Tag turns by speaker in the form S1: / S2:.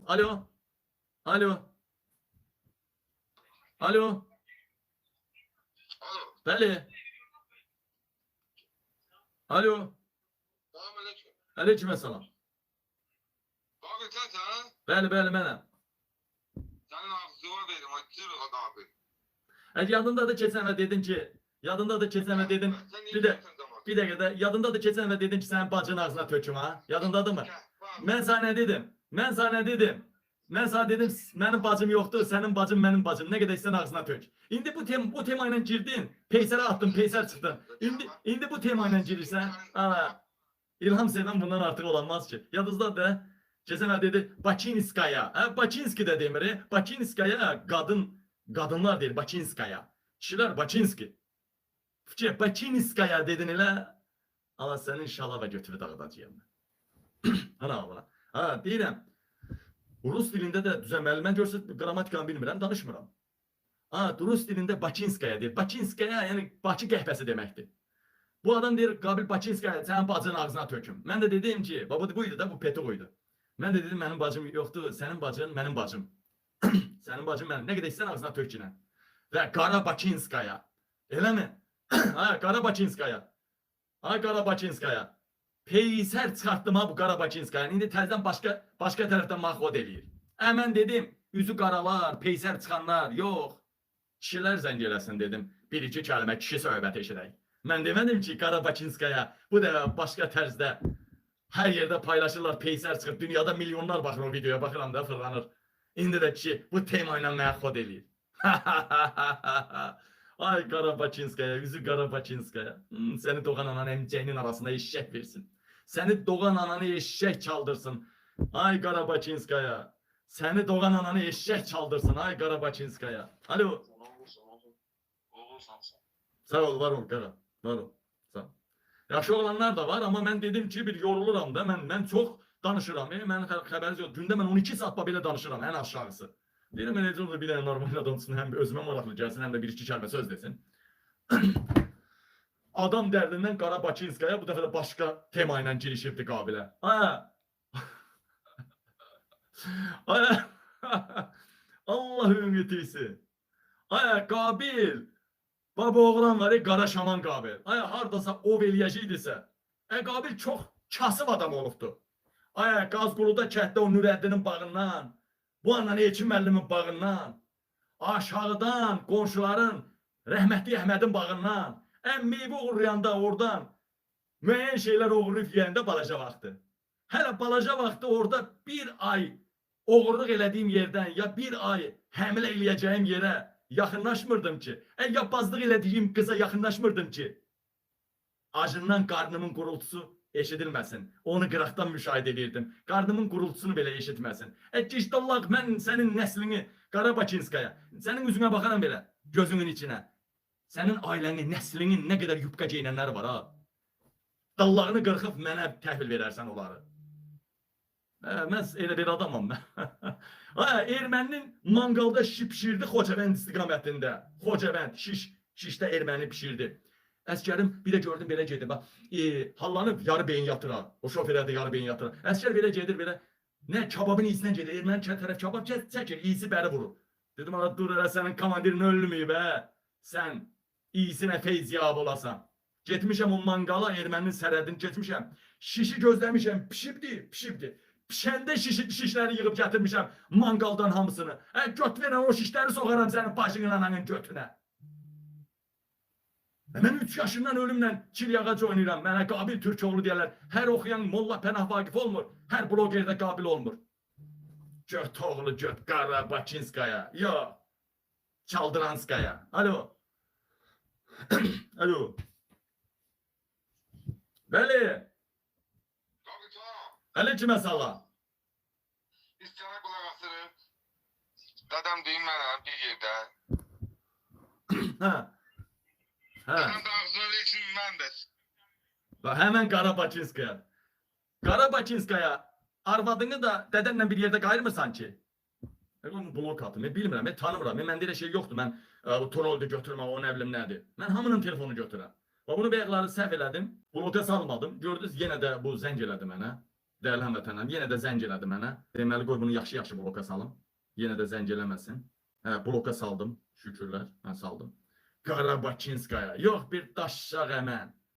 S1: Alo. Alo. Alo.
S2: Alo.
S1: Bəli. Alo.
S2: Salam aleyküm.
S1: Aleyküm salam.
S2: Qabil sənsən?
S1: Bəli, bəli mənəm.
S2: Sənin ağzına verim, ay cır Qabil.
S1: Ə, yadındadır keçən dəfə dedin ki, yadındadır keçən dəfə dedin,
S2: Sən niyə
S1: bir də-
S2: gəlirsən camaat?
S1: bir dəqiqə də yadındadır keçən dəfə dedin ki, sənin bacının ağzına töküm ha? Yadındadırmı?
S2: Gəl, bax.
S1: Mən sana nə dedim? Mən sana nə dedim? Mən sana dedim, mənim bacım yoxdur, sənin bacın mənim bacım. Nə qədər istəsən ağzına tök. İndi bu tema ilə girdin, peysərə atdın, peysər çıxdın. İndi bu tema ilə girirsən. Ha. İlham Sevən bundan artıq olanmaz ki. Yadınızda da keçən dəfə dedi Baçinskaya. Hə, Baçinski də demir. Baçinskaya qadınlar deyir Baçinskaya. Kişilər Baçinski. Fikir Baçinskaya dedin elə. Allah sənin şalava götürüb dağıdacağam mən. Ana buna. Ha, deyirəm. Rus dilində də düzəməli. Mən görsə qrammatikanı bilmirəm, danışmıram. Ha, rus dilində Baçinskaya deyir. Baçinskaya, yəni Bakı qəhvəsi deməkdir. Bu adam deyir, Qabil Baçinskaya, sənin bacının ağzına töküm. Mən də dedim ki, baba buydu da, bu petuq idi. Mən də dedim, mənim bacım yoxdur, sənin bacın mənim bacım. Sənin bacın mənim. Nə qədər istəsən ağzına tök yenə. Və Qara Baçinskaya. Eləmi? Ha, Qara Baçinskaya. Ha, Qara Baçinskaya. Peysər çıxartdım ha bu Qara Baçinskayanı. İndi təzədən başqa tərəfdən maxod eləyir. Mən dedim, üzü qaralar, peysər çıxanlar, yox. Kişilər zəng eləsin dedim. Bir iki kəlmə kişi söhbəti eşidək. Mən demədim ki, Qara Baçinskaya bu dəfə başqa tərzdə hər yerdə paylaşırlar, peysər çıxır. Dünyada milyonlar baxır o videoya, baxıram da fırlanır. İndi də kişi bu tema ilə mənə xod eləyir. Ay Qara Baçinskaya, üzü Qara Baçinskaya. Səni doğan ananın əmcəyinin arasında eşşək versin. Səni doğan ananı eşşək çaldırsın. Ay Qara Baçinskaya. Səni doğan ananı eşşək çaldırsın. Ay Qara Baçinskaya. Alo.
S2: Oğulsan sən.
S1: Sağ ol, var ol Qara. Var ol. Sağ ol. Yaxşı oğlanlar da var, amma mən dedim ki, bir yoruluram da. Mən çox danışıram. Mənim xəbəriniz yox. Gündə mən 12 saat belə danışıram, ən aşağısı. Deyirəm, necə olur bir dənə normal adamsın, həm özümə maraqlı gəlsin, həm də bir iki kəlmə söz desin. Adam dərdindən Qara Baçinskaya bu dəfə də başqa tema ilə girişibdi Qabilə. Ha. Ay, Allah ümid etsin. Ay Qabil. Baba oğlan var, qara şaman Qabil. Ay hardasa ov eləyəcəkdisə. Qabil çox kasıb adam olubdu. Ay Qazquluda kənddə o Nurəddinin bağından, bu andan Elçin müəllimin bağından, aşağıdan qonşuların rəhmətli Əhmədin bağından, ən meyvə oğurlayanda oradan müəyyən şeylər oğurlayıb yeyəndə balaca vaxtı. Hələ balaca vaxtı orada bir ay oğurluq elədiyim yerdən ya bir ay həmlə eləyəcəyim yerə yaxınlaşmırdım ki. Yapbazlıq elədiyim qıza yaxınlaşmırdım ki. Acından qarnımın gurultusu eşidilməsin. Onu qıraqdan müşahidə edirdim. Qarnımın gurultusunu belə eşitməsin. Gicdallaq, mən sənin nəslini Qara Baçinskaya, sənin üzünə baxaram belə, gözünün içinə. Sənin ailənin, nəslinin nə qədər yubka geyinənləri var ha. Dallağını qırxıb mənə təhvil verərsən onları. Mən elə bir adamam mən. Ha, erməninin manqalda şiş pişirdi Xocavənd istiqamətində. Xocavənd, şişdə erməni pişirdi. Əskərim bir də gördüm belə gedir. Bax, hallanıb yarı beyin yatırar. O şoferə də yarı beyin yatırar. Əskər belə gedir belə. Nə kababın iyisindən gedir. Erməni tərəf kabab çəkir, iyisi bəri vurur. Dedim ala dur elə sənin komandirin ölməyib hə. Sən iyisinə feyziyab olasan. Getmişəm o manqala erməninin sərhədini getmişəm. Şişi gözləmişəm, pişibdi, pişibdi. Pişəndə şişləri yığıb gətirmişəm manqaldan hamısını. Göt verən o şişləri soxaram sənin başının ananın götünə. Mən 3 yaşından ölümlə çilyağac oynayıram. Mənə Qabil Türkoğlu deyərlər. Hər oxuyan Molla Pənah Vaqif olmur. Hər bloger də Qabil olmur. Göt oğlu göt Qara Baçinskaya. Yo. Çaldıranskaya. Alo. Alo. Bəli.
S2: Qabil salam.
S1: Aleyküm əssalam.
S2: Biz sənə qulaq asırıq. Dədəm deyim mənə bir yerdə.
S1: Hə. Hə.
S2: Dədəm də ağzına versin mən də.
S1: Bax, həmən Qara Baçinskaya. Qara Baçinskaya, arvadını da dədənlə bir yerdə qayırmırsan ki? Onu blok atım. Mən bilmirəm, mən tanımıram. Məndə elə şey yoxdur. Mən troldur götürmə, o nə bilim nədir. Mən hamının telefonu götürürəm. Bax, bunu bayaqları səhv elədim. Bloka salmadım. Gördünüz, yenə də bu zəng elədi mənə. Dəyərli həmvətənlərim, yenə də zəng elədi mənə. Deməli qoy bunu yaxşı-yaxşı bloka salım. Yenə də zəng eləməsin. Hə, bloka saldım. Şükürlər, mən saldım. Qarabakinskaya. Yox bir daşşaq əmən.